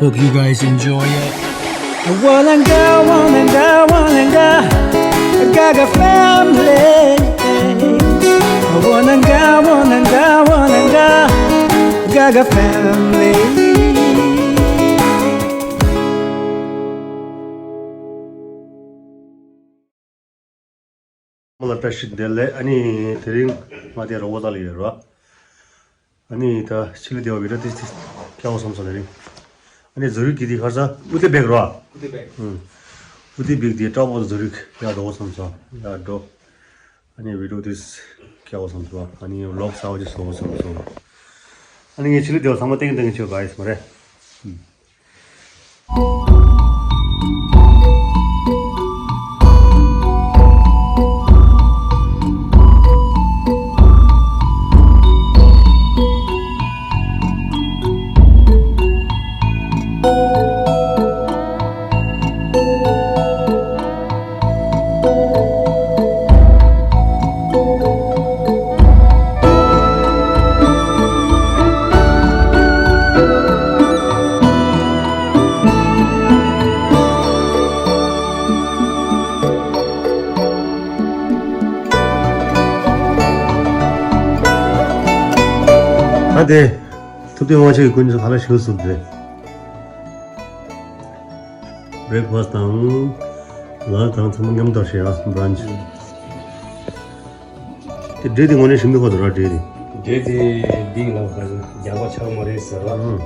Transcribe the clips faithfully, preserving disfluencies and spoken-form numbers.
Hope you guys enjoy it. Walanga, walanga, walanga, Gaga family. Walanga, walanga, walanga, Gaga family. མོ་ལ་བཀྲ་ཤིས་བདེ་ལེགས། ཨ་ནི་དེ་རིང་ང་དེ་རོགས་པ་ལ་ཡོད་ར། ཨ་ནི་ད་ཕྱི་ལ་བདེ་བ་བི་ད་ཏི་ཏི་སྐྱ་བོ་སོང་སོང་དེ་རིང་། ཨ་ནི་ཛུ་རིག་གི་དེ་ཁར་ས་ཨུ་ཏི་བེག་ར། ཨུ་ཏི་བེག་ཨུ་ཏི་བེག་དེ་ཏྲ་བོ་ཛུ་རིག་ཡ་འགྲོ་སོང་སོང་ཡ་འགྲོ། ཨ་ནི་བི་ཌི་ཡོ་ཏི་སྐྱ་བོ་སོང་སོང་། ཨ་ནི་ཝི་ལོག་ས་བ་ཅི་སོང་སོང་སོང་། ཨ་ནི་ངས་ཕྱི་ལ་བདེ་བ་ཚང་མ་ཏེང་ཏེང་ཆོས་ག་ཡིས་མ་རེད། ད་དེ་ཐུབ་བསྟན་དབང་ཕྱུག་གི་སྐུ་མདུན་ག་ལ་ཞུ་གསུངས་ཏེ། བྷི་རེག་ཕ་སི་དང་ལན་ཆི་དང་ཚང་མ་མཉམ་དུ་བྱས་ཡ་བྷི་རན་ཆི། དེ་འབྲས་དེ་དངོས་གནས་ཞིམ་པོ་ཁོ་ཐག་ར་འབྲས་དེ། འབྲས་དེ་འདི་ལ་ཁ་ཅིག་རྒྱགས་པ་ཆགས་མ་རེད་ཟེར་བ། ཨང་།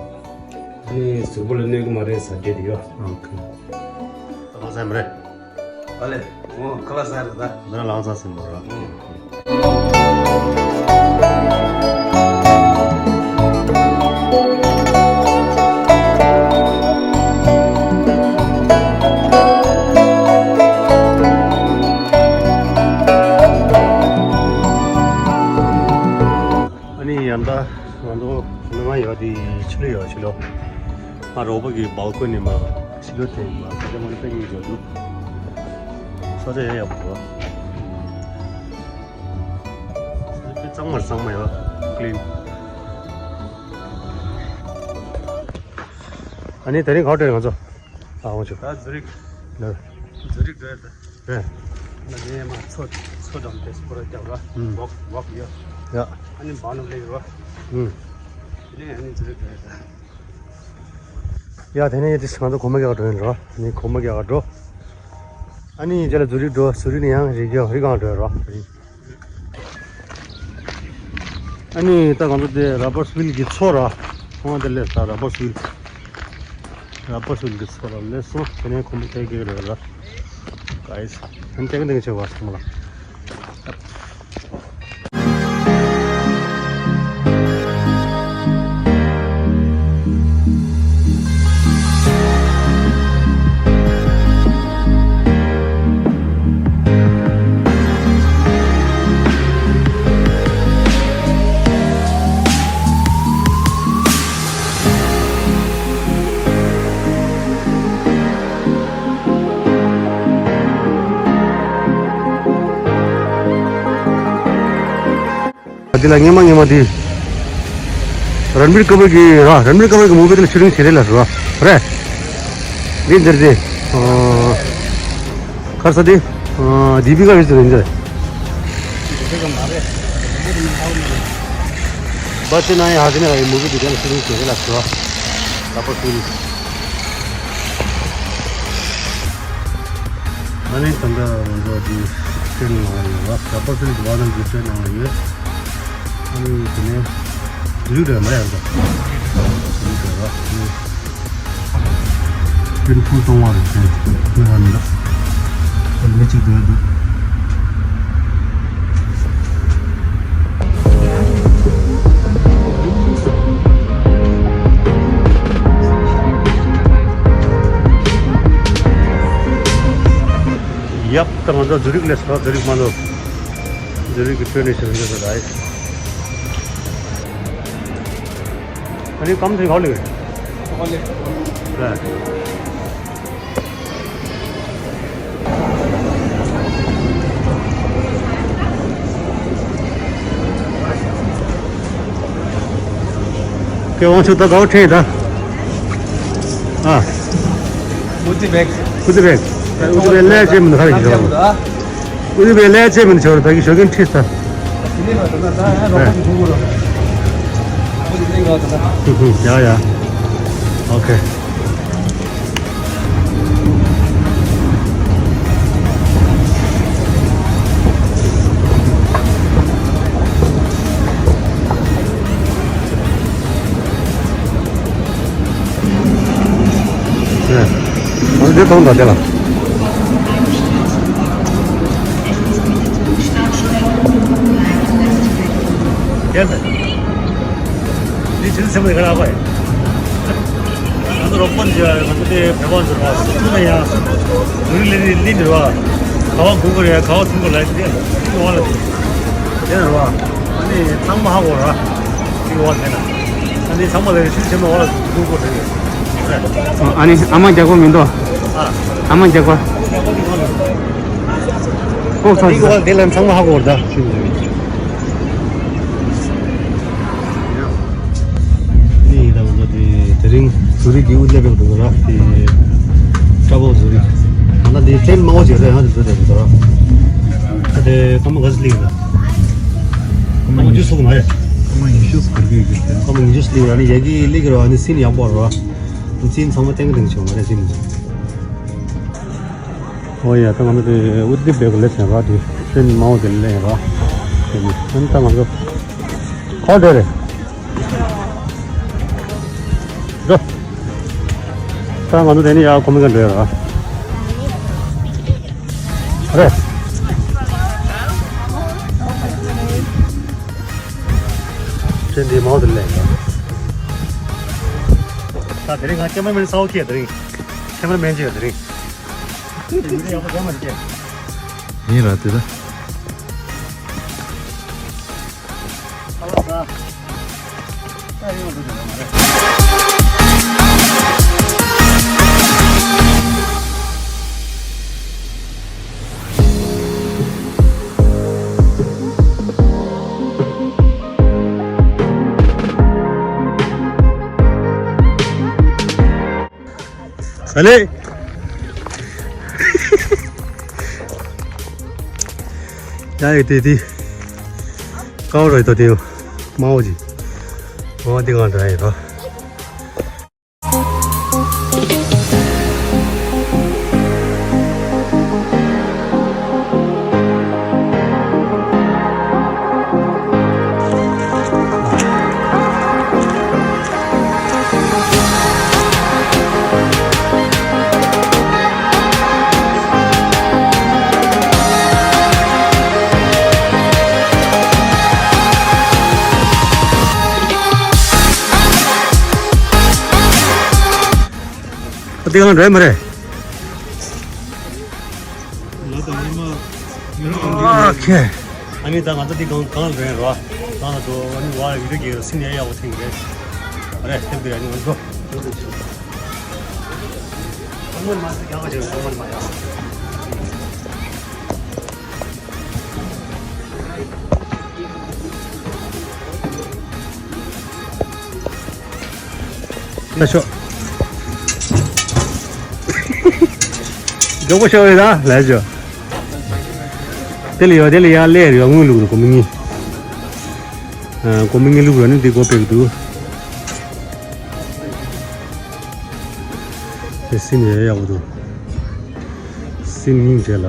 ཨ་ནི་གཟུགས་པོ་ལ་གནོད་གི་མ་རེད་ཟེར་འབྲས་དེ་ཡོད། ཨོ་ཁེ། ད་གང་ཟེར་མ་རེད། ཨ་ལེ། འོ་ཁ་ལག་ཟ་རེད་ད། ང་ལ་ལང་ཚ་ཟིན་པ་ར། ཨང་། ཨ་ནི་ཡང་ད་ང་ཚོ་མི་མང་ཡོད་དེ་ཕྱི་ལོགས་ཡོད་ཕྱི་ལོགས། ང་རོགས་པ་གི་བལ་ཀོ་ནི་མ་ཕྱི་ལོགས་དེ་མ་ས་ཆ་མ་ནི་དཔེ་སྙིང་རྗེ་འདུག་ས་ཆ་ཡ་ཡག་པོ་འདུག་ས་ཆ་དཔེ་གཙང་མར་གཙང་མ་ཡོད་ཀི་ལིན། ཨ་ནི་དེ་རིང་ག་པར་འགྲོ་ཡོད་ང་ཚོ། ཨ་འོང་ཆུ། ད་ཛུ་རིག་ནར། ཛུ་རིག་འགྲོ་ཡ་ད། རེད། ང་ནས་མ་མཚོ་མཚོ་འགྲམ་དེ་སྐོར་ར་རྒྱབ་ར། ཨུམ། ཝོག་ཝོག་ཡོད། ཡ། ཨ་ནི་བང་ནུབ་ལེགས་ར། ཨུམ། དེ་ནས་ཨ་ནི་ཛུ་རིག་འགྲོ་ཡ་ད། ཡ་དེ་ནས་ཡ་དེ་ང་ཚོ་གོ་མ་རྒྱག་འགྲོ་ཡིན་ར། ཨ་ནི་གོ་མ་རྒྱག་འགྲོ། ཨ་ནི་རྗེས་ལ་ཛུ་རིག་འགྲོ། ཛུ་རིག་ནས་ཡང་རི་རྒྱ་རི་སྒང་འགྲོ་ཡ་ར། ཨ་ནི་ད་ང་ཚོ་དེ་ར་པར་སི་ཝིལ་གྱི་མཚོ་ར། ཁོང་དེ་སླེབས་ས་ར་པར་སི་ཝིལ། ར་པར་སི་ཝིལ་གྱི་མཚོ་ར་སླེབས་སོང་། དེ་ནས་ཁོང་ཚོ་ཁྱེད་ཀྱི་རེད་ལ། ག་ཡིས། ཨ་ནི་ཏེང་ཏེང་བྱེད་པ་སོང་ལ། འདི་ལ་སྔན་མ་སྔན་མ་འདི་རན་བིར་ཀ་པུར་གྱི་ར། རན་བིར་ཀ་པུར་གྱི་མུ་བི་དེ་ལ་ཤུ་ཊིང་བྱེད་རེད་ལ་ར། རེད། འདི་འདིར་འདི། ཨ། ག་རེ་ཟེར་འདི། ཨ། དི་པི་ཀ་ཡོད་ཚོད་རེད་འདི། བ་ཅི་ན་ཡ་ཧ་ཅི་ན་ཡ་མུ་བི་འདི་དེ་ལ་ཤུ་ཊིང་བྱེད་རེད་ལ་ར། ད་པོ་ཤུ་ཊིང་། ཨ་ནི་ད་ལྟ་ང་ཚོ་འདི་ཊེན་ནང་ལ་ཡོད་པ། ད་པོ་ཤུ་ཊིང་གི་བར་ན་འདི་ཊེན་ནང་ལ་ཡོད། ཨ་ནི་དེ་ནས་ལུས་རེད་མ་ཡར་འགྲོ། ལུས་རེད་ར། ཨ་ནི་ཀུན་ཕུ་སོང་བ་རེད་དེ། ཁོས་ཧ་མི་འདུག་ཨ་ནི་མི་གཅིག་འདུག་ཡབ། ད་ང་ཚོ་ཛུ་རིག་ལས་སོ། ཛུ་རིག་མ་ནོར། ཛུ་རིག་གི་ཊེན་ནི་ཤི་རུ་འདི་ཚོ་རེད། ཨ་ནི་ཀམ་ཐིག་ཧོ་ལི། ཧོ་ལི། རེད། ཀེ་དབང་ཕྱུག་ད་གའོ་ཁྲེ་ད། ཨ། ཨུ་ཛི་བེག་ཨུ་ཛི་བེག་ཨུ་ཛི་བེག་ལས་བྱེད་མི་འདུག་ཧ་ལས་ཀྱི་ཞོག་ཨུ་ཛི་བེག་ལས་བྱེད་མི་འདུག་ཞོག་ད་གི་ཞོག་གིན་ཁྲིད་ས། ཡ་ཡ། ཨོ་ཁེ། ཨ་འདི་གཏོང་དང་དེ་ལ། འདི་ཅི་སེམས་ལ་ག་ར་བ་ཡ། ང་ཚོ་རོགས་པ་འདི་ང་ཚོ་དེ་བེ་བ་འཛུལ་བ་སུ་ཐུག་ན་ཡང་སུ་རི་ལི་རི་ལི་འདྲི་བ་ག་བ་གུ་གུ་རེད་ག་བ་ཐུག་གུ་ལ་དེ་དེ་བ་ལ་དེ་རེད་བ། ཨ་ནི་ཚང་མ་ཧ་གོ་ར་དེ་བ་དེ་ན་ཨ་ནི་ཚང་མ་ལ་ཤུལ་ཆེན་མོ་བ་ལ་གུ་གུ་རེད། ཨ་ནི་ཨ་མ་རྒྱག་པ་མི་འདུག་ཨ་མ་རྒྱག་པ་ཨོ་ཚ་དེ་བ་དེ་ལ་ཚང་མ་ཧ་གོ་ར་ད། དེ་ཡིན་ད་ང་ཚོ་དེ་དེ་རིང་ཟུ་རིག་གི་དབུ་སླེབས་ཡོང་འདུག་ར་དེ་སྐྲ་བོ་ཟུ་རིག་ང་ཚོ་དེ་ཕྲན་མང་པོ་ཅིག་རེད་ཡང་དེ་ཚོ་དེ་ཚོ་ར་ད་དེ་སྐར་མ་ག་ཚོད་སླེབས་ཡོད་ན་སྐར་མ་ཉི་ཤུ་ཚུགས་མ་རེད། སྐར་མ་ཉི་ཤུ་ཚུགས་གི་ཡོད་གི་སྐར་མ་ཉི་ཤུ་སླེབས་ཡོད་ཨ་ནི་ཡ་གི་སླེབས་ཀྱི་རེད་ཨ་ནི་སིན་ཡག་པོ་རེད་བ། སིན་ཚང་མ་ཏན་ཏན་བྱུང་མ་རེད་སིན། ཨོ་ཡ་ད་ང་ཚོ་དེ་ཨུ་ཏི་བེག་ལེ་ཟེར་ར་དེ་ཕྲན་མང་པོ་དེ་ལེན་ར་དེ་ནི་ཨ་ནི་ད་ང་ཚོ་ཧོ་དེ་རེད། འགྲོ། ད་ང་ཚོ་དེ་ནས་ཡར་ཁོ་མི་ག་འགྲོ་ཡ་ར། རེད། ཁྱེད་འདི་མའོ་དེ་ལས། ད་དེ་རིང་ང་ཁྱེད་མ་མེད་ས་འོ་ཁྱེད་དེ་རིང་། ཁྱེད་མ་མེད་ཅིག་དེ་རིང་། ཡིན་ར་དེ་ད། ཨ་ལེ། ཡ་ཡི་དེ་དེ། ཀའོ་རོའི་ཏོ་དེ་མའོ་ཅི། མའོ་དེ་གང་འདྲ་ཡི་རོ། ཨ་དེ་གང་འདྲ་མ་རེད། ང་དང་ཉི་མ་ཉི་མ་ཨ་ཁེ། ཨ་ནི་ད་ང་ཚོ་འདི་གང་གང་རེད་རོ། གང་ལ་འགྲོ་ཨ་ནི་བ་ཡུལ་གྱི་སིང་ཡ་ཡག་པོ་ཐེངས་རེད། རེད་ཐེབས་དེ་ཨ་ནི་ང་ཚོ། ཨ་ངོ་མ་ཟིག་ཡག་པ་བྱས་ཨ་ངོ་མ་ཡག་ན་ཤོག་མགྱོགས་པོ་ཤོག་ཡོད་ད་ལས་ཤོག་དེ་ལ་ཡོད་དེ་ལ་ཡར་སླེབས་རེད་དངུལ་བླུགས་རེད་སྒོར་མོ་གཉིས། ཨ་སྒོར་མོ་གཉིས་བླུགས་རེད་ནི་འདི་སྒོར་ཕེབས་འདུག་དེ་སིན་ཡ་ཡག་པོ་འདུག་སིན་སྙིང་རྗེ་ལ།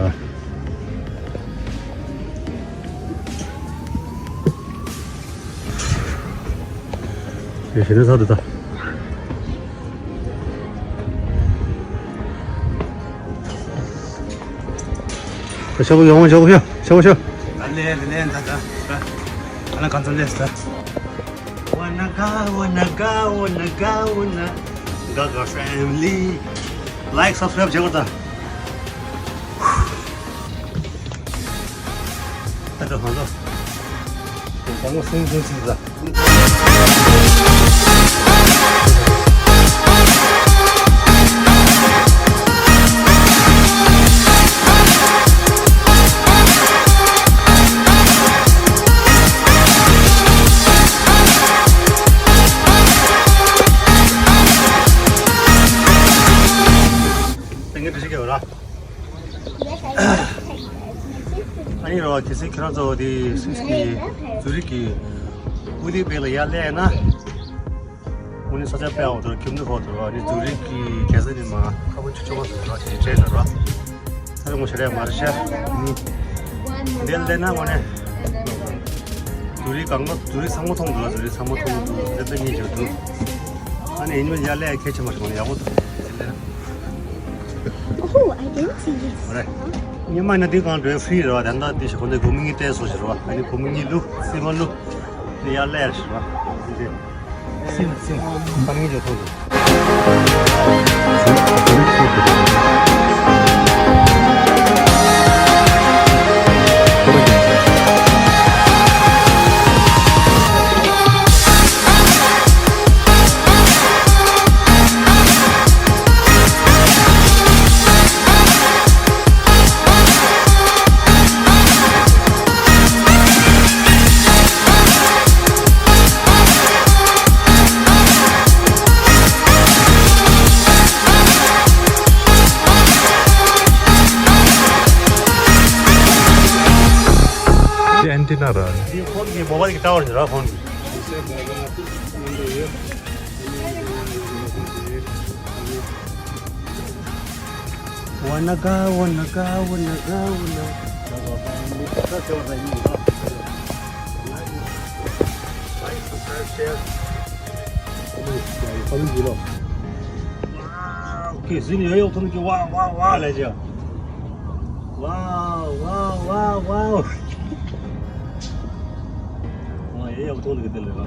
ཡ་ཞེ་ན་ཚ་འདུག་ད། ཤོག་གུ་ཡོང་ཤོག་གུ་ཤོག་ཤོག་གུ་ཤོག་ཨ་ལེ་ལེ་ལེ་ད་ད་ད། ཨ་ན་ག་ཚོད་ལེས་ད། Wanna go, wanna go, wanna go, wanna go, go, go, family. Like, subscribe བྱེད་དགོས་ད། ད་ད་ཧང་ད། ད་ད་སིང་སིང་སིང་ད། ཡོད་ར། ཨ་ནི་རོ་གལ་སྲིད་ཁྱེད་རང་ཚོ་དེ་སུད་སི་གི་ཛུ་རིག་གི་ཨུ་ལི་བེ་ལ་ཡར་སླེབས་ན། དངོས་གནས་ས་ཆ་དཔེ་ཡག་པོ་འདུག་ཁྱིམ་དུ་ཧོ་འདུག་ཨ་ནི་ཛུ་རིག་གི་རྒྱལ་ས་ནི་མ་ཁ་བ་ཆུ་ཆུང་བ་ཟེར་ར་ཞེས་བྲིས་འདུག་ར། ས་ར་ངོ་ཤ་ར་མ་ར་ཤ་ནི་འདིར་སླེབས་ན་དངོས་གནས་ཛུ་རིག་གང་ག་ཛུ་རིག་ཚང་མ་མཐོང་འདུག་ཛུ་རིག་ཚང་མ་མཐོང་འདུག་ལེ་ཏ་ཉིན་ཞིག་འདུག་ཨ་ནི་ཡིན་མིན་ཡར་སླེབས་ཁྱད་ཆེ་མ་རེད། མ་ནི་ཡག་པོ་འདུག Oh, I didn't see this. རེད། ཉི་མ་ནི་འདི་གང་འགྲོའི་ཧྥི་རི་རེད་བ། ད་ལྟ་འདི་ཞིག་ཁོ་འདི་སྒོར་མོ་གཉིས་སྤྲད་སོང་ཞིག་རེད་བ། ཨ་ནི་སྒོར་མོ་གཉིས་བླུགས་སིལ་མ་བླུགས་འདི་ཡར་སླེབས་ཞིག་རེད་བ། འདི་སིལ་སིལ་སང་ཉིན་ཅོ་ཐོང་ཅོ། འདི་ཨན་ཊི་ན་ར། འདི་ཕོན་གྱི་མོ་བལ་གྱི་ཊ་ཝར་ནི་ར་ཕོན་གྱི། Wanna go, wanna go, wanna go, wanna go. Wow, okay, zini yo yo tunu ki wow, wow, wow le ja. Wow, wow, wow, wow. Wow, ye yo tunu ki dele ba.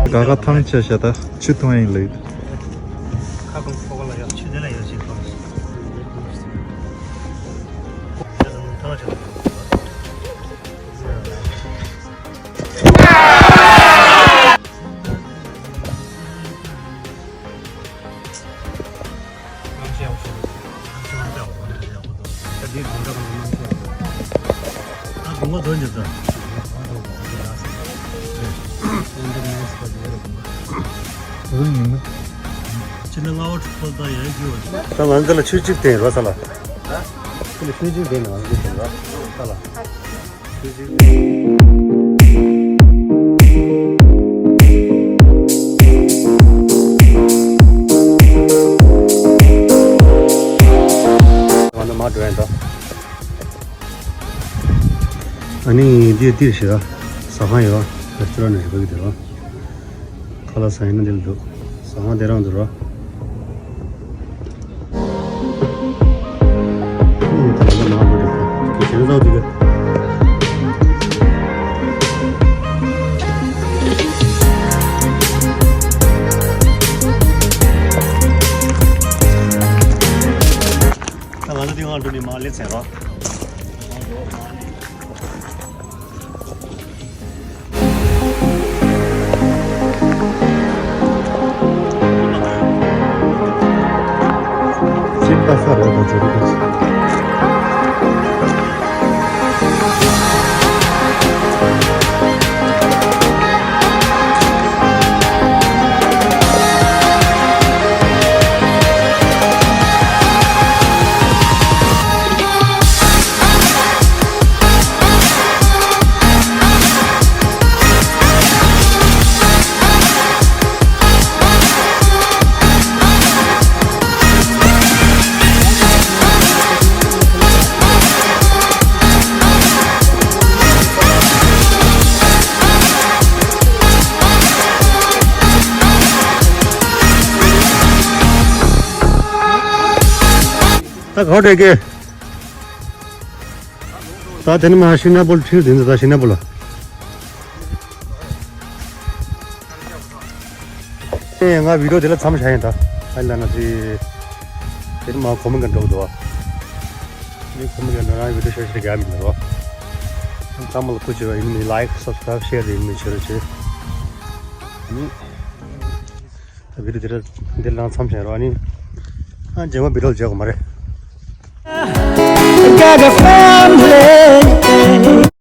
ག་ག་ཐང་ཆད་ཤ་ད་ཆུ་འཐུང་ཡིན་ལེགས། ཁ་སྐོམ་ཁོག་ལ་ཡག་ཆུ་དེ་ལ་ཡག་ཅིག་ཐོག་ད་ང་ཚོ་ལ་ཆུ་གཅིག་བསྟན་རོགས་ས་ལ། ཁྱོད་ལ་ཆུ་གཅིག་བསྟན་རོགས་ས་ལ། ང་ཚོ་མར་འགྲོ་ཡ་འདུག་ཨ་ནི་འདི་འདིར་ཞེ་ད་ཟ་ཁང་ཡོད། རེ་སི་ཊོ་རན་ཞེ་པོ་གི་དེ་རོ། ཁ་ལག་ཟ་ཡིན་ན་འདིར་འདུག་ཟ་ཁང་དེ་རང་འདུག་རོ། ཨུ། ད་ལྟ་མར་འགྲོ་འདུག་ཁྱེད་ཚོ་འདུག་གི། ད་ང་ཚོ་འདི་སྒང་འགྲོ་ནས་མར་སླེབས་ཚར་རོ། སྤྱིར་ལྟ་ས་རེད་ད་ཟེར་གི་འདུག་ད་ག་འདྲ་གི། ད་དེ་ནི་མ་ཤི་ན་པོལ་ཁྲིར་དེ་ནི་ད་ཤི་ན་པོལ། ཨེ་ང་བི་ཌིའོ་དེ་ལ་མཚམས་བཞག་ཡིན་ད། ཨ་ལ་ན་ཚི། དེ་ནི་མ་ཁོ་མི་ག་འགྲོ་གི་འདུག་བ། ནི་ཁོ་མི་ག་འགྲོ་ན་བི་ཌིའོ་ཤོར་ཤོར་རྒྱག་མི་འདུག་བ། ཚང་མ་ལ་ཐུགས་རྗེ་ཆེ་ཡིན་ནི། ལའིཀ་སབ་སི་ཀ་རའིབ་ཤེར་དེ་ཡིན་ནི་བྱེད་རོགས་བྱེད། ནི། ད་བི་ཌིའོ་དེ་ལ་དེ་ལ་མཚམས་བཞག་རོགས་ནི། ཨ་རྗེས་མ་བི་ཌིའོ་ལ་མཇལ་གོ་མ་རེད། I got a family.